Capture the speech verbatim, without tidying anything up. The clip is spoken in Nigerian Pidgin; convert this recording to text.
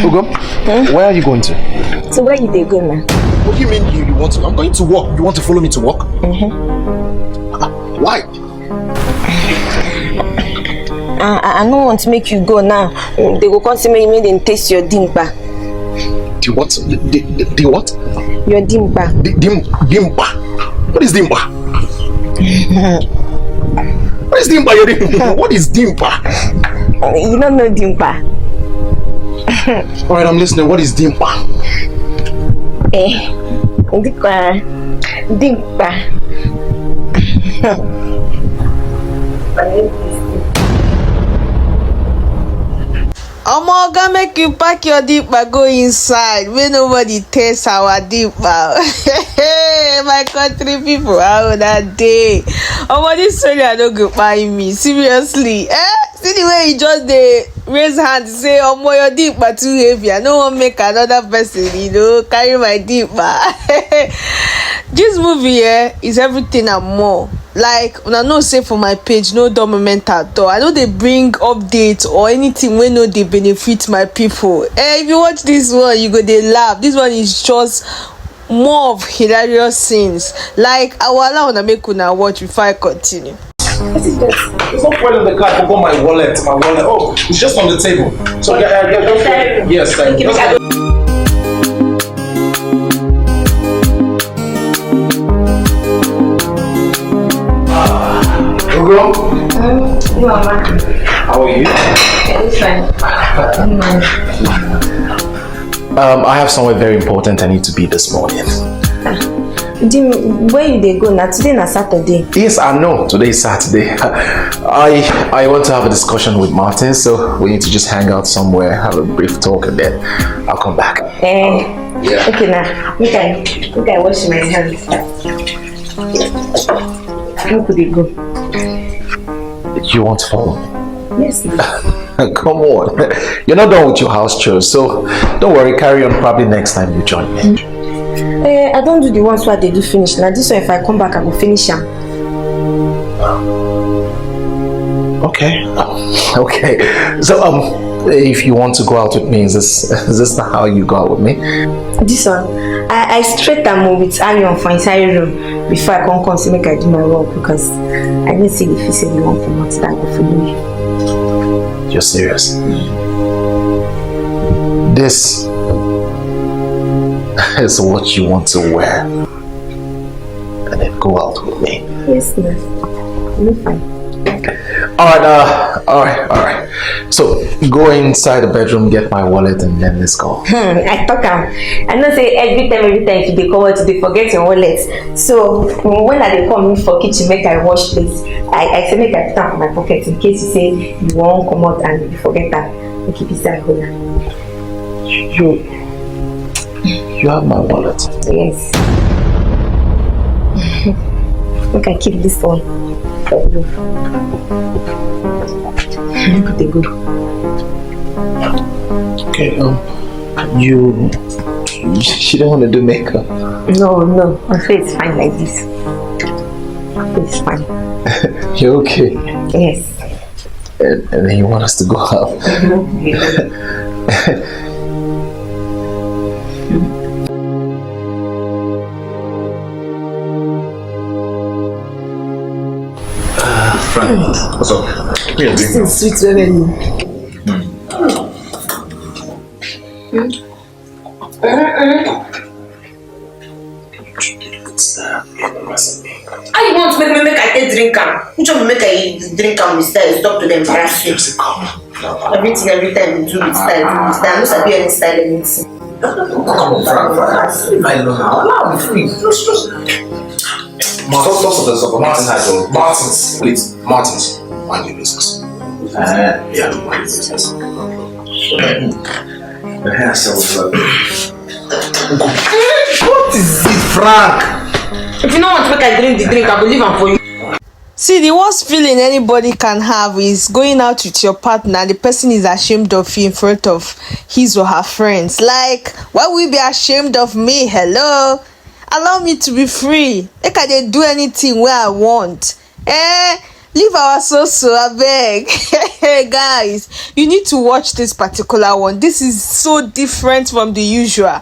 Ugo, where are you going to? So where you dey go now? What do you mean you, you want to? I'm going to work. You want to follow me to work? Why? I, I, I no want make you go now. They go come say make, make dem taste your dimkpa. The what? The, the, the, the what? Your dimkpa. The, dim, dimpa. What is dimpa? What is dimpa? What is dimpa? You don't know dimkpa. All right, I'm listening. What is dimpa? Eh, dimkpa. Dimkpa. Omo oga, make you pack your dimkpa go inside, make nobody taste our dimkpa. My country people, how that day? Omo, this story I no go buy me seriously. Eh, see the way he just dey raise hand say, "Omo, your dimkpa too heavy. I no wan make another person, you know, carry my dimkpa." This movie, eh, is everything and more. Like, una know say for my page no dull moment at all. I no dey bring update or anything wey no dey benefit my people. Eh, if you watch this one, you go dey laugh. This one is just more of hilarious scenes. Like, I will allow una make una watch before I continue. It's not fuel in the car. I forgot my wallet. My wallet. Oh, it's just on the table. So, yeah, yeah, yeah, just, yes, thank you. Just, Ugo? How are you? It's fine. Um, I have somewhere very important I need to be this morning. Jim, where you dey go now? Today na Saturday. Yes, I know. Today is Saturday. I I want to have a discussion with Martin, so we need to just hang out somewhere, have a brief talk, and then I'll come back. Eh, Yeah. Okay now. Make I, make I wash my hands. Make we dey go. You want to follow me? Yes, ma'am. Come on. You're not done with your house chores, so don't worry. Carry on. Probably next time you join me. Eh, I don do the ones wey I dey do finish. Na this one, if I come back, I go finish am. Okay. Okay. So, um, if you want to go out with me, is this is this not how you go out with me? This one, I, I straight am o with iron for inside room before I come come say make I do my work, because I know say if you say you wan comot, that go follow you. You're serious? This is what you want to wear and then go out with me. Yes, ma'am. No fine. All right, uh, all right, all right. So go inside the bedroom, get my wallet, and then let's go. Hmm, I talk am. I know say every time, every time if you dey come out, you dey forget your wallet. So when I dey come in for kitchen, make I wash plate. I, I say make I put am for my pocket in case you say you wan comot and you forget am. Make you be say I hold am. You, you have my wallet. Yes. Make I keep this one for you. Make we dey go. Okay, um, you, you don't want to do makeup. No, no, my face fine like this. My face fine. You're okay. Yes. And, and then you want us to go out. Frank, what's up? Here, drink. This is sweet well well. How you want make me make I take drink am? Which one make I drink am with style? Stop to dey embarrass you. Just come. Everything, every time you do with style, do with style. I no sabi any style anything. Come on, Frank, Frank. I know now. Allow me free. Just, just. Martin, Martin, Martin, please, Martin, mind your business. Uh, yeah, mind your business. The hair sells well. What is it, Frank? If you no want make I drink the drink, I go leave am for you. See, the worst feeling anybody can have is going out with your partner and the person is ashamed of you in front of his or her friends. Like, why will you be ashamed of me? Hello? Allow me to be free. Make I dey do anything wey I want. Eh? Leave our so so, abeg. Guys, you need to watch this particular one. This is so different from the usual.